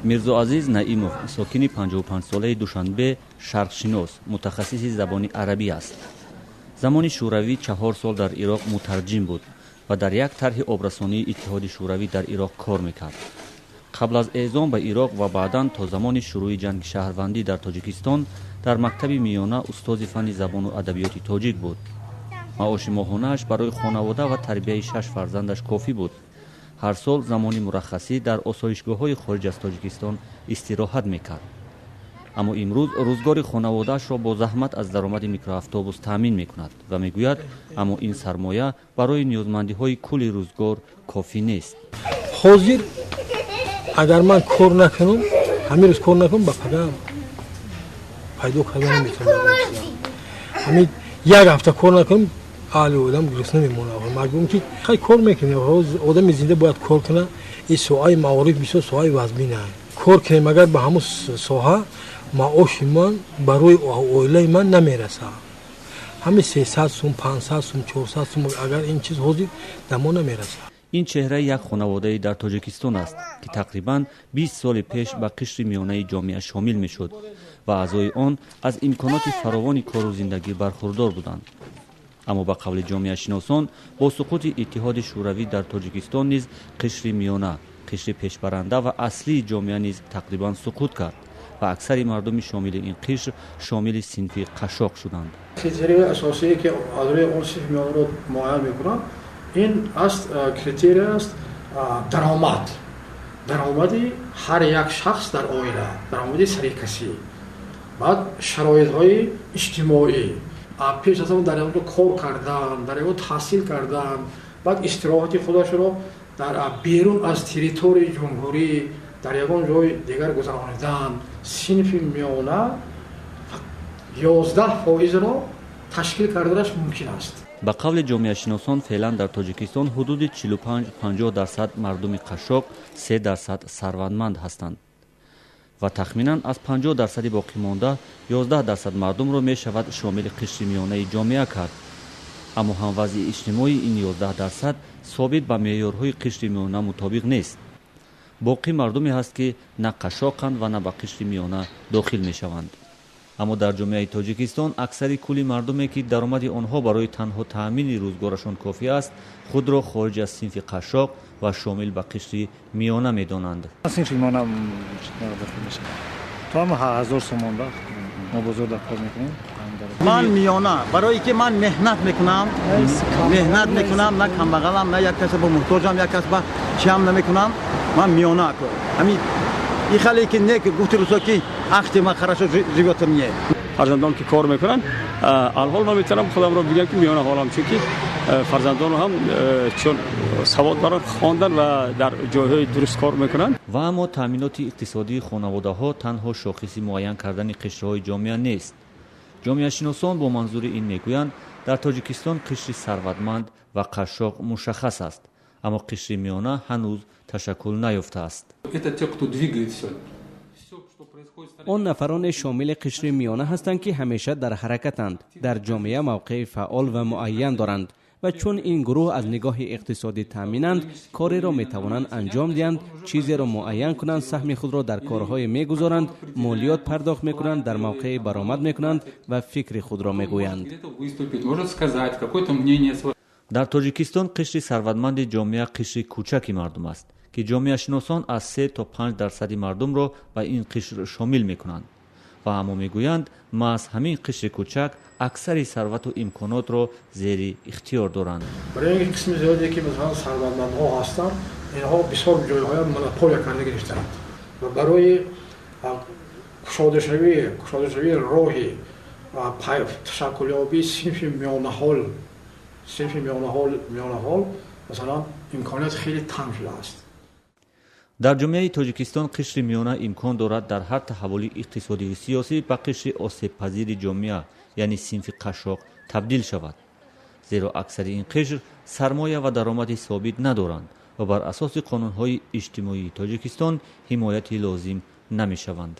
Мирзоазиз Наимов, сокини 55-солаи Душанбе, шарқшинос, мутахассиси забони арабӣ аст. Замони Шӯравӣ 4 сол дар Ироқ мутарҷим буд ва дар як тарҳи обрасонии Иттиҳоди Шӯравӣ дар Ироқ кор мекард. Қабл аз эъзом ба Ироқ ва баъдан то замони шурӯъи ҷанги шаҳрвандӣ дар Тоҷикистон дар мактаби миёна устози фанни забону адабиёти тоҷик буд. Маоши моҳонааш барои хонавода ва тарбияи шаш фарзандаш кофӣ буд. Ҳар сол замони мураххасӣ дар осоишгоҳҳои хориҷ аз Тоҷикистон истироҳат мекард. Аммо имрӯз рӯзгори хонаводаашро бо заҳмат аз даромади микроавтобус таъмин мекунад ва мегӯяд, аммо ин сармоя барои ниёзмандиҳои кулли рӯзгор кофӣ нест. Ҳозир агар ман кор накунам, ҳамин рӯз кор накунам, ба пага пайдо карда наметавонам. Ҳамин як ҳафта кор накунам, аҳли одам гурусна мемонад. Маҷбурм ки хай кор мекунем. Одами зинда бояд кор кунад. Ин соҳаи маориф бисёр соҳаи вазмина. Кор кунем, агар ба ҳамун соҳа маоши ман барои оилаи ман намерасад. Ҳамин 300 сум, 500 сум, 400 сум, агар ин чиз ҳозир дар мо намерасад. Ин чеҳраи як хонаводае дар Тоҷикистон аст, ки тақрибан 20 соли пеш ба қишри миёнаи ҷомеа шомил мешуд ва аъзои он аз имконоти фаровони кору зиндагӣ бархурдор буданд. Аммо ба қавли ҷомеашиносон, бо суқути Иттиҳоди Шӯравӣ дар Тоҷикистон низ қишри миёна, қишри пешбаранда ва аслии ҷомеа низ тақрибан суқут кард ва аксари мардуми шомили ин қишр шомили синфи қашшоқ шуданд. Критерияи асосие, ки аз рӯи он синфи миёнаро муайян мекунанд, ин аст, критерия аст даромад, даромади ҳар як шахс дар оила, даромади сарикасӣ, баъд шароитҳои иҷтимоӣ, пеш аз ҳама дар ягон кор кардан, дар ягон таҳсил кардан, баъд истироҳати худашро дар берун аз территорияи ҷумҳурӣ дар ягон ҷои дигар гузаронидан. Синфи миёна 11 фоизро ташкил карданаш мумкин аст. Ба қавли ҷомеашиносон, феълан дар Тоҷикистон ҳудуди 45-50% мардуми қашшоқ, 3% сарватманд ҳастанд ва тахминан аз 50 дарсади боқимонда 11% мардумро мешавад шомили қишри миёнаи ҷомеа кард. Аммо ҳам вазъи иҷтимоии ин 11% собит ба меъёрҳои қишри миёна мутобиқ нест. Боқӣ мардуме ҳаст, ки на қашшоқанд ва на ба қишри миёна дохил мешаванд. Аммо дар ҷомеаи Тоҷикистон аксари кулли мардуме, ки даромади онҳо барои танҳо таъмини рӯзгорашон кофӣ аст, худро хориҷ аз синфи қашшоқ ва шомил ба қишри миёна медонанд. Синфи миёна дохил мешавад. То ҳама 1000 сомон ба мо бозор дар кор мекунем. Ман миёна, барое ки ман меҳнат мекунам, меҳнат мекунам, на камбағалам, на як каса ба муҳтоҷам, як кас ба чиам намекунам. Ман миёна. Ҳамин ихале ки не гуфти рӯзо ки ахти ма хорошо живётся мне. Фарзандон ки кор мекунанд, алҳол ман метавонам худамро бигӯям, ки миёна ҳолам, чунки фарзандону ҳам чун савод барон хондан ва дар ҷойҳои дуруст кор мекунанд. Ва аммо таъминоти иқтисодии хонаводаҳо танҳо шохиси муайян кардани қишрҳои ҷомеа нест. Ҷомеашиносон бо манзури ин мегӯянд, дар Тоҷикистон қишри сарватманд ва қашшоқ мушаххас аст, аммо қишри миёна ҳанӯз ташаккул наёфтааст. Он нафароне шомили қишри миёна ҳастанд, ки ҳамеша дар ҳаракатанд, дар ҷомеа мавқеи фаъол ва муайян доранд ва чун ин гурӯҳ аз нигоҳи иқтисодӣ таъминанд, кореро метавонанд анҷом диҳанд, чизеро муайян кунанд, саҳми худро дар корҳое мегузоранд, молиёт пардохт мекунанд, дар мавқеи баромад мекунанд ва фикри худро мегӯянд. Дар Тоҷикистон қишри сарватманди ҷомеа қишри кӯчаки мардум аст, ки ҷомеашиносон аз 3 то 5 дарсади мардумро ба ин қишр шомил мекунанд. Ва аммо мегӯянд, маҳз ҳамин қишри кӯчак аксари сарвату имконотро зери ихтиёр доранд. Барои ин ки қисми зиёде, ки масалан сарватмандҳо ҳастанд, инҳо бисёр ҷойҳоя монополия карда гирифтаанд ва барои кушодашавии роҳи ташаккулёбии синфи миёнаҳол, синфи миёнаҳол масалан имконият хеле танг шудааст. Дар ҷомеаи Тоҷикистон қишри миёна имкон дорад дар ҳар таҳаввули иқтисодию сиёсӣ ба қишри осебпазири ҷомеа, яъне синфи қашшоқ, табдил шавад, зеро аксари ин қишр сармоя ва даромади собит надоранд ва бар асоси қонунҳои иҷтимоии Тоҷикистон ҳимояти лозим намешаванд.